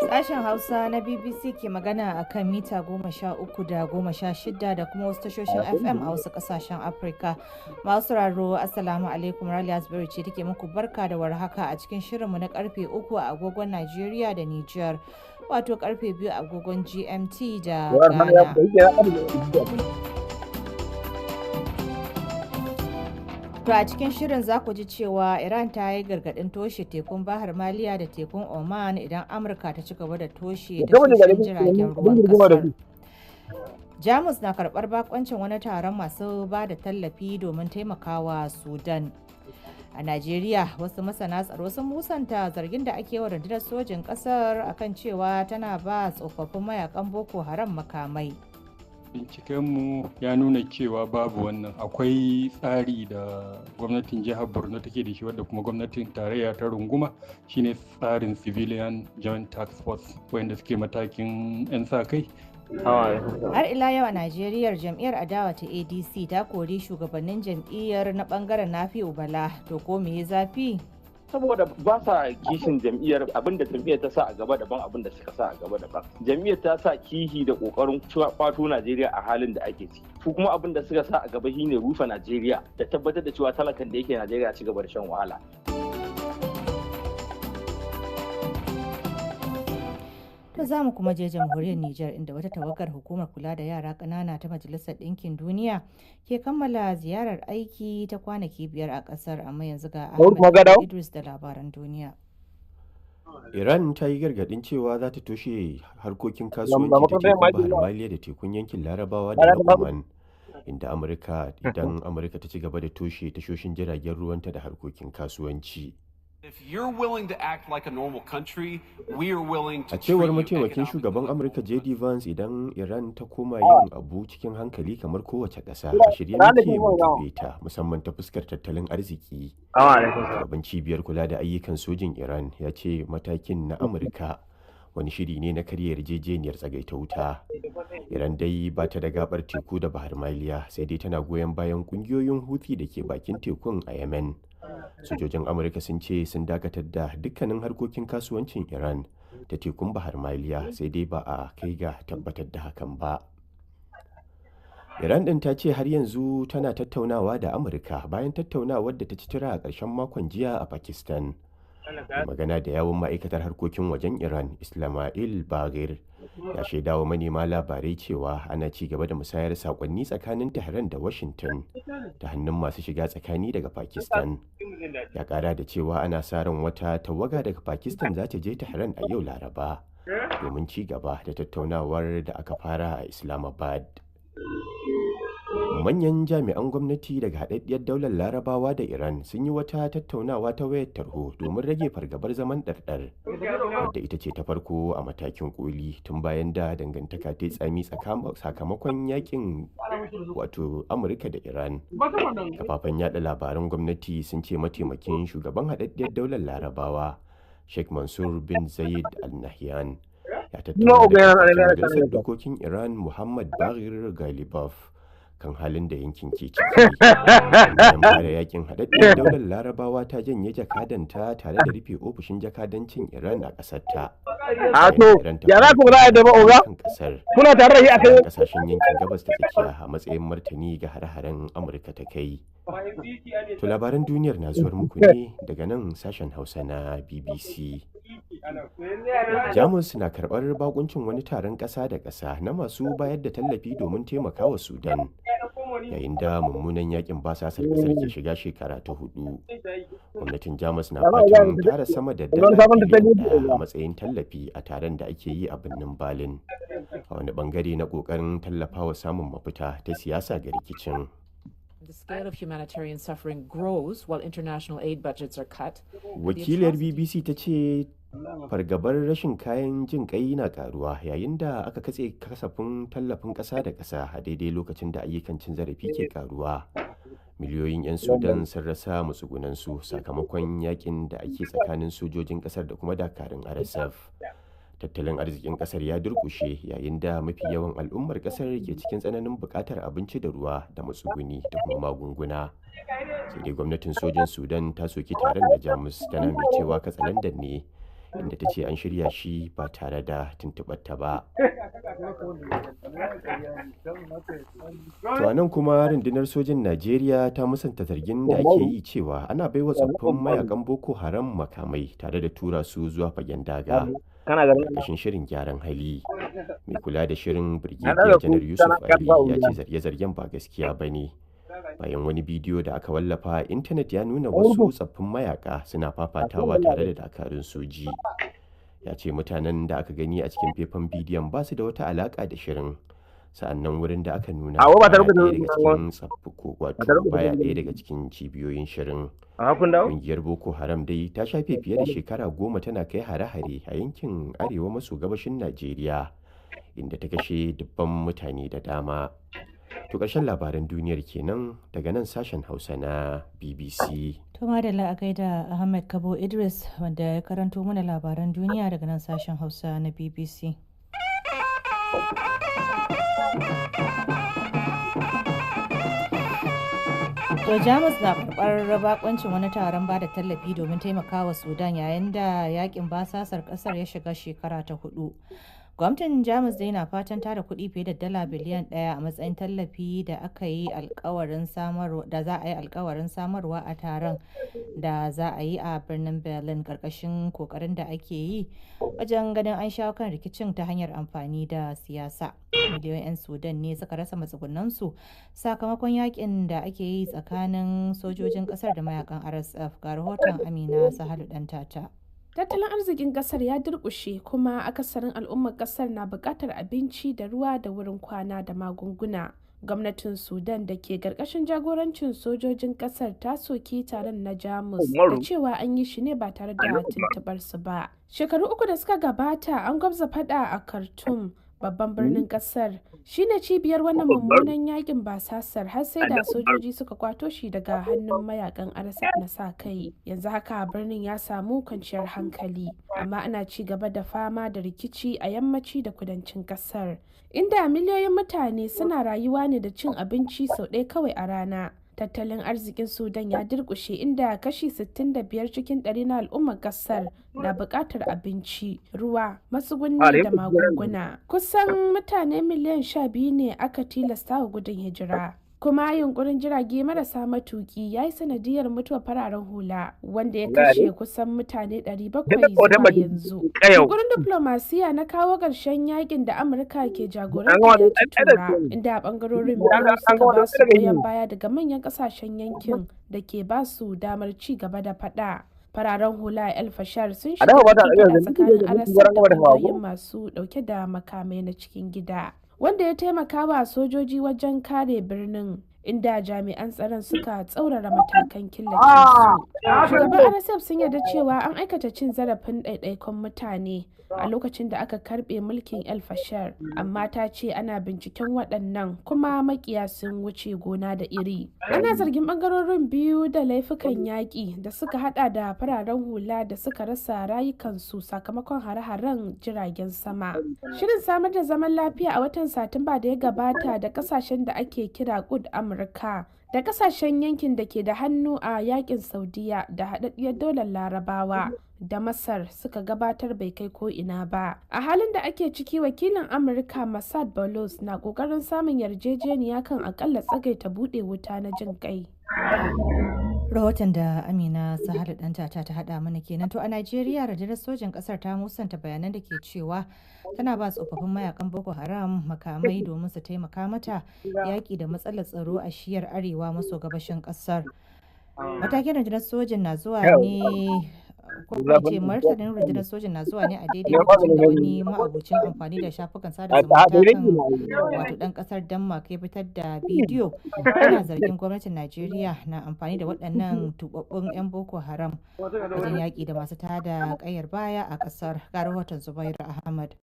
Sashen Hausa na BBC ke magana a kan mita 13 da 16 da kuma wasu tashoshin FM a wasu kasashen Afirka. Masu sauraro, Assalamu alaikum, Raliya Zubairu ce take muku barka da warhaka a cikin shirinmu na karfe 3 a agogon Najeriya da Nijar, wato karfe 2 a agogon GMT da Ghana. To a cikin shirin za ku ji cewa Iran ta yi gargaɗin toshe tekun Bahar Maliya da tekun Oman idan Amurka ta ci gaba da toshe tashoshin jiragen ruwan kasar. Jamus na karɓar bakoncin wani taron masu ba da tallafi domin taimakawa Sudan. A Najeriya, wasu masana tsaro sun musanta zargin da ake wa rundunar sojin ƙasar akan cewa tana ba tsofaffin mayakan Boko Haram makamai. Bincikenmu ya nuna cewa babu wannan. Akwai tsari da gwamnatin jihar Borno take da shi, wadda kuma gwamnatin tarayya ta runguma, shine tsarin Civilian Joint Tax Force, wanda suke matakin 'yan sa kai. Har ila yau a Najeriya, jam'iyyar adawa ta ADC ta kori shugabannin jam'iyyar na bangaren Nafi'u Bala. To ko me ya zafi? Saboda ba sa kishin jam'iyyar. Abin da jam'iyyar ta sa a gaba daban, abin da suka sa a gaba daban. Jam'iyyar ta sa kihi da kokarin kwato Najeriya a halin da ake ciki, su kuma abin da suka sa a gaba shine rufe Najeriya da tabbatar da cewa talakan da yake Najeriya ci gaba da shan wahala. To za mu kuma je jamhuriyar Nijar, inda wata tawagar hukumar kula da yara ƙanana ta Majalisar Ɗinkin Duniya ke kammala ziyarar aiki ta kwanaki 5 a ƙasar, amma yanzu ga Ahmed Idris da labaran duniya. Iran ta yi gargadin cewa za ta toshe harkokin kasuwanci ta tekun Bahar Maliya da tekun yankin Larabawa da na Oman inda Amurka idan Amurka ta ci gaba da toshe tashoshin jiragen ruwanta da harkokin kasuwanci. A cewar mataimakin shugaban Amurka JD Vance, idan Iran ta koma yin abu cikin hankali kamar kowace ƙasa, a shirye muke mu dube ta, musamman ta fuskar tattalin arziki. Shugaban cibiyar kula da ayyukan sojin Iran ya ce matakin na Amurka wani shiri ne na karya yarjejeniyar tsagaita wuta. Iran dai ba ta da gabar teku da Bahar Maliya, sai dai tana goyon bayan kungiyoyin Houthi da ke bakin tekun a Yemen. Sojojin Amurka sun ce sun dakatar da dukkanin harkokin kasuwancin Iran ta tekun Bahar Maliya, sai dai ba a kai ga tabbatar da hakan ba. Iran ɗin ta ce har yanzu tana tattaunawa da Amurka bayan tattaunawar da ta ci tura a ƙarshen makon jiya a Pakistan. Mai magana da yawun ma'aikatar harkokin wajen Iran, Ismail Bagir, ya shaidawa manema labarai cewa ana ci gaba da musayar sakonni tsakanin Tehran da Washington ta hannun masu shiga tsakani daga Pakistan. Ya kara da cewa ana sa ran wata tawaga daga Pakistan za ta je Tehran a yau Laraba domin ci gaba da tattaunawar da aka fara a Islamabad. Manyan jami'an gwamnati daga haɗaɗɗiyar daular Larabawa da Iran sun yi wata tattaunawa ta wayar tarho domin rage fargabar zaman ɗarɗar, wadda ita ce ta farko a matakin koli tun bayan da dangantaka ta tsami sakamakon yakin wato Amurka da Iran. Kafafen yada labaran gwamnati sun ce mataimakin shugaban haɗaɗɗiyar daular Larabawa, Sheikh Mansur bin Zayed Al Nahyan, ya tattauna da majalisar dokokin Iran, Muhammad Baghir Ghalibaf, kan halin da yankin ke ciki. Bayan fara yakin, haɗaɗɗiyar daular Larabawa ta janye jakadanta tare da rufe ofishin jakadancin Iran a ƙasar ta. A to, ya za ku za a da oga? Kuna tare da shi a kai kasashen yankin Gabas ta Tsakiya a matsayin martani ga hare-haren Amurka ta kai. To labaran duniyar na zuwar muku ne daga nan sashen Hausa na BBC. Jamus na karɓar bakuncin wani taron ƙasa da ƙasa na masu bayar da tallafi domin taimakawa Sudan, yayin da mummunan yakin basasar ƙasar ke shiga shekara ta hudu. Gwamnatin Jamus na fatan tara sama da dala biliyan 1 a matsayin tallafi a taron da ake yi a birnin Berlin, a wani bangare na ƙoƙarin tallafawa samun mafita ta siyasa ga rikicin. The scale of humanitarian suffering grows while international aid budgets are cut. Wakiliyar BBC ta ce fargabar rashin kayan jin kai na karuwa yayin da aka katse kasafin tallafin ƙasa da ƙasa a daidai lokacin da ayyukan cin zarafi ke karuwa. Miliyoyin 'yan Sudan sun rasa matsugunansu sakamakon yakin da ake tsakanin sojojin ƙasar da kuma dakarun RSF. Tattalin arzikin ƙasar ya durƙushe yayin da mafi yawan al'ummar ƙasar ke cikin tsananin buƙatar abinci da ruwa da matsuguni da kuma magunguna. Sai dai gwamnatin sojan Sudan ta soki taron na Jamus, tana mai cewa katsalandan ne, inda ta ce an shirya shi ba tare da tuntuɓar ta ba. To a nan kuma, rundunar sojin Najeriya ta musanta zargin da ake yi cewa ana baiwa tsoffin mayakan Boko Haram makamai tare da tura su zuwa fagen daga ƙarƙashin shirin gyaran hali. Mai kula da shirin, Birgediya Janar Yusuf Ali, ya ce zarge-zargen ba gaskiya ba ne. Bayan wani bidiyo da aka wallafa a intanet ya nuna wasu tsaffin mayaka suna fafatawa tare da dakarun soji. Ya ce mutanen da aka gani a cikin faifan bidiyon ba su da wata alaƙa da shirin. Sa'annan wurin da aka nuna baya ɗaya daga cikin wato baya ɗaya daga cikin cibiyoyin shirin. Ƙungiyar Boko Haram dai ta shafe fiye da shekara 10 tana kai hare-hare a yankin arewa maso gabashin Najeriya, inda ta kashe dubban mutane da dama. To, ƙarshen labaran duniyar kenan daga nan sashen Hausa na BBC. To madalla, a gaida Ahmed Kabo Idris wanda ya karanto mana labaran duniya daga nan sashen Hausa na BBC. To, Jamus na karɓar bakoncin wani taron bada tallafi domin taimakawa Sudan yayin da yakin basasar ƙasar ya shiga shekara ta hudu. Gwamnatin Jamus dai na fatan tara kuɗi fiye da dala biliyan 1 a matsayin tallafi da aka yi alkawarin samarwa da za a yi alkawarin samarwa a taron da za a yi a birnin Berlin, karkashin kokarin da ake yi wajen ganin an shawo kan rikicin ta hanyar amfani da siyasa. Miliyoyin 'yan Sudan ne suka rasa matsugunansu sakamakon yakin da ake yi tsakanin sojojin kasar da mayakan RSF. Ga rahoton Amina Sahalu Dantata. Tattalin arzikin kasar ya durƙushe, kuma akasarin al'ummar kasar na buƙatar abinci da ruwa da wurin kwana da magunguna. Gwamnatin Sudan da ke ƙarƙashin jagorancin sojojin kasar ta soki taron na Jamus da cewa an yi shi ne ba tare da tuntuɓar su ba. Shekaru 3 da suka gabata an gwabza fada a Khartoum, babban birnin kasar, shine cibiyar wannan mummunan yakin basasar, har sai da sojoji suka kwato shi daga hannun mayakan RSF na sa kai. Yanzu haka birnin ya samu kwanciyar hankali, amma ana ci gaba da fama da rikici a yammaci da kudancin kasar, inda miliyoyin mutane suna rayuwa ne da cin abinci sau ɗaya kawai a rana. Tattalin arzikin Sudan ya durkushe, inda kashi 65 cikin ɗari na al'ummar kasar na buƙatar abinci, ruwa, matsuguni da magunguna. Kusan mutane miliyan 12 ne aka tilasta wa gudun hijira. Kuma yunkurin jirage marasa matuki ya yi sanadiyar mutuwar fararen hula, wanda ya kashe kusan mutane 700 zuwa yanzu. Yunkurin diplomasiya na kawo ƙarshen yakin da Amurka ke jagoranta ya ci tura, inda bangarorin biyu suka ba su goyon baya daga manyan ƙasashen yankin da ke ba su damar ci gaba da faɗa. Fararen hula a El Fashar sun shiga cikin tsakanin RSF da ƙungiyoyin masu ɗauke da makamai na cikin gida, wanda ya taimaka wa sojoji wajen kare birnin, inda jami'an tsaron suka tsaurara matakan killace su. Shugaban RSF sun yarda cewa an aikata cin zarafin ɗaiɗaikun mutane a lokacin da aka karɓe mulkin El Fashar, amma ta ce ana binciken waɗannan kuma makiya sun wuce gona da iri. Ana zargin ɓangarorin biyu da laifukan yaƙi da suka hada da fararen hula da suka rasa rayukansu sakamakon hare-haren jiragen sama. Shirin samar da zaman lafiya a watan Satumba da ya gabata da kasashen da ake kira Kud Amurka da kasashen yankin da ke da hannu a yakin Saudiya da haɗaɗɗiyar daular Larabawa da Masar suka gabatar bai kai ko ina ba. A halin da ake ciki, wakilin Amurka Masad Bolos na ƙoƙarin samun yarjejeniya kan akalla tsagaita buɗe wuta na jin kai. Rahoton da Amina Sahara Dantata ta hada mana kenan. To, a Najeriya, rundunar sojin kasar ta musanta bayanan da ke cewa tana ba tsofaffin mayakan Boko Haram makamai domin su taimaka mata yaki da matsalar tsaro a shiyar arewa maso gabashin kasar. Matakin rundunar sojin na zuwa ne, ko kuma ce martanin rundunar sojin na zuwa ne a daidai lokacin da wani ma'abucin amfani da shafukan sada zumunta kan wato dan kasar Denmark ya fitar da bidiyo ana zargin gwamnatin Najeriya na amfani da waɗannan tubabbun 'yan Boko Haram wajen yaƙi da masu tada ƙayar baya a ƙasar. Ga rahoton Zubairu Ahmad.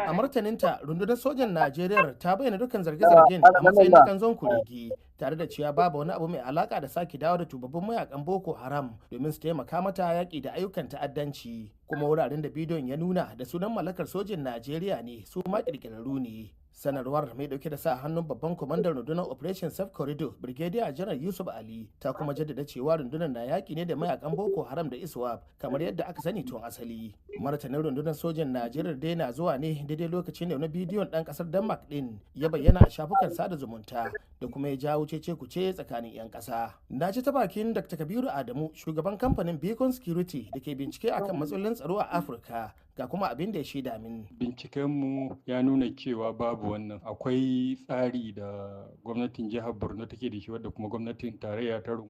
A martaninta, rundunar sojan Najeriya ta bayyana dukkan zarge-zargen a matsayin kanzon kuregi. Tare da cewa babu wani abu mai alaka da sake dawo da tubabbin mayakan Boko Haram domin su taimaka mata yaƙi da ayyukan ta'addanci. Kuma wuraren da bidiyon ya nuna da sunan mallakar sojin Najeriya ne, su ma ƙirƙirarru ne. Sanarwar mai dauke da sa hannun babban kwamandan rundunar Operation Safe Corridor, Brigadier General Yusuf Ali, ta kuma jaddada cewa rundunar na yaki ne da mayakan Boko Haram da ISWAP kamar yadda aka sani tun asali. Martanin rundunar sojan Najeriya dai na zuwa ne daidai lokacin da wani bidiyon dan kasar Denmark din ya bayyana a shafukan sada zumunta da kuma ya jawo cece kuce tsakanin 'yan kasa. Na ji ta bakin Dr. Kabiru Adamu, shugaban kamfanin Beacon Security da ke bincike akan matsalolin tsaro a Afirka, ga kuma abin da ya shaida min. Bincikenmu ya nuna cewa babu wannan. Akwai tsari da gwamnatin jihar Borno take da shi, wadda kuma gwamnatin tarayya ta